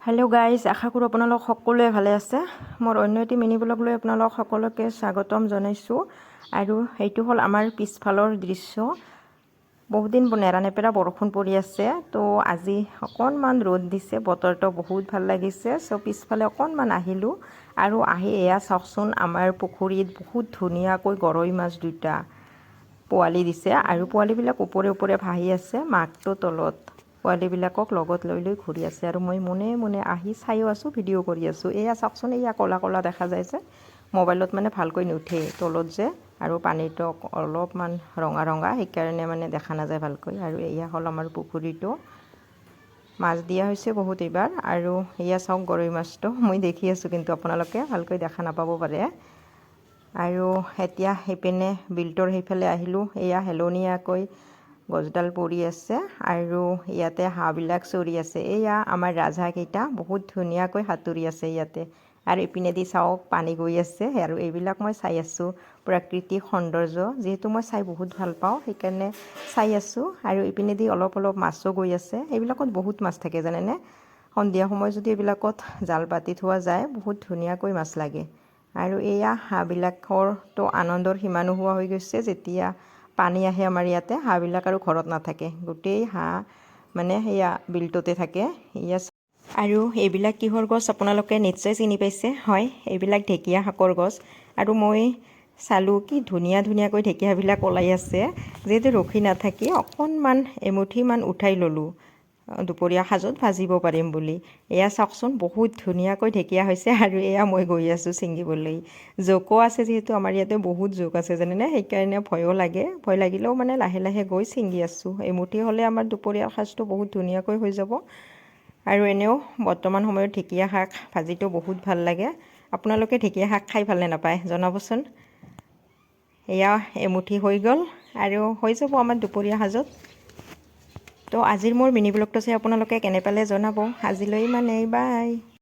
Hello' guys, আশা কৰোঁ আপোনালোক সকলোৱে ভালে আছে। মোৰ অন্য এটি মিনি ব্লগ লৈ আপোনালোক সকলোকে স্বাগতম জনাইছোঁ। আৰু সেইটো হ'ল আমাৰ পিছফালৰ দৃশ্য। বহুত দিন নেৰানেপেৰা বৰষুণ পৰি আছে, তো আজি অকণমান ৰ'দ দিছে, বতৰটো বহুত ভাল লাগিছে। চ' পিছফালে অকণমান আহিলোঁ আৰু আহি এয়া চাওকচোন, আমাৰ পুখুৰীত বহুত ধুনীয়াকৈ গৰৈ মাছ দুটা পোৱালি দিছে আৰু পোৱালিবিলাক ওপৰে ওপৰে ভাহি আছে। মাকটো তলত পোৱালিবিলাকক লগত লৈ লৈ ঘূৰি আছে আৰু মই মনে মনে আহি চায়ো আছোঁ, ভিডিঅ' কৰি আছোঁ। এয়া চাওকচোন, এয়া ক'লা ক'লা দেখা যাইছে। মোবাইলত মানে ভালকৈ নুঠে তলত যে আৰু পানীটো অলপমান ৰঙা ৰঙা, সেইকাৰণে মানে দেখা নাযায় ভালকৈ। আৰু এয়া হ'ল আমাৰ পুখুৰীটো। মাছ দিয়া হৈছে বহুত এইবাৰ। আৰু এয়া চাওক গৰৈ মাছটো, মই দেখি আছোঁ, কিন্তু আপোনালোকে ভালকৈ দেখা নাপাব পাৰে। আৰু এতিয়া সেইপিনে বিলটোৰ সেইফালে আহিলোঁ। এয়া হেলনীয়াকৈ গছডাল পৰি আছে আৰু ইয়াতে হাঁহবিলাক চৰি আছে। এয়া আমাৰ ৰাজহাঁহকেইটা বহুত ধুনীয়াকৈ সাঁতুৰি আছে ইয়াতে। আৰু ইপিনেদি চাওক, পানী গৈ আছে। আৰু এইবিলাক মই চাই আছোঁ, প্ৰাকৃতিক সৌন্দৰ্য যিহেতু মই চাই বহুত ভাল পাওঁ, সেইকাৰণে চাই আছোঁ। আৰু ইপিনেদি অলপ অলপ মাছো গৈ আছে। এইবিলাকত বহুত মাছ থাকে, জানেনে? সন্ধিয়া সময়ত যদি এইবিলাকত জাল পাতি থোৱা যায়, বহুত ধুনীয়াকৈ মাছ লাগে। আৰু এয়া হাঁহবিলাকৰতো আনন্দৰ সীমা নোহোৱা হৈ গৈছে। যেতিয়া পানী আহে আমাৰ ইয়াতে, হাঁহবিলাক আৰু ঘৰত নাথাকে, গোটেই হাঁহ মানে সেয়া বিলটোতে থাকে। এয়া আৰু এইবিলাক কিহৰ গছ, আপোনালোকে নিশ্চয় চিনি পাইছে। হয়, এইবিলাক ঢেকীয়া শাকৰ গছ। আৰু মই চালোঁ, কি ধুনীয়া ধুনীয়াকৈ ঢেকীয়াবিলাক ওলাই আছে। যিহেতু ৰখি নাথাকি অকণমান এমুঠিমান উঠাই ল'লোঁ, দুপৰীয়া সাজত ভাজিব পাৰিম বুলি। এয়া চাওকচোন, বহুত ধুনীয়াকৈ ঢেকীয়া হৈছে। আৰু এয়া মই গৈ আছোঁ ছিঙিবলৈ। জোকো আছে, যিহেতু আমাৰ ইয়াতে বহুত জোক আছে, জানেনে? সেইকাৰণে ভয়ো লাগে। ভয় লাগিলেও মানে লাহে লাহে গৈ ছিঙি আছোঁ। এমুঠি হ'লে আমাৰ দুপৰীয়াৰ সাজটো বহুত ধুনীয়াকৈ হৈ যাব। আৰু এনেও বৰ্তমান সময়ত ঢেকীয়া শাক ভাজিটো বহুত ভাল লাগে। আপোনালোকে ঢেকীয়া শাক খাই ভালে নাপায়, জনাবচোন। এয়া এমুঠি হৈ গ'ল আৰু হৈ যাব আমাৰ দুপৰীয়া সাজত। তো আজিৰ মোৰ মিনি ব্লগটো চাই আপোনালোকে কেনে পালে জনাব। আজিলৈ ইমানেই, বাই।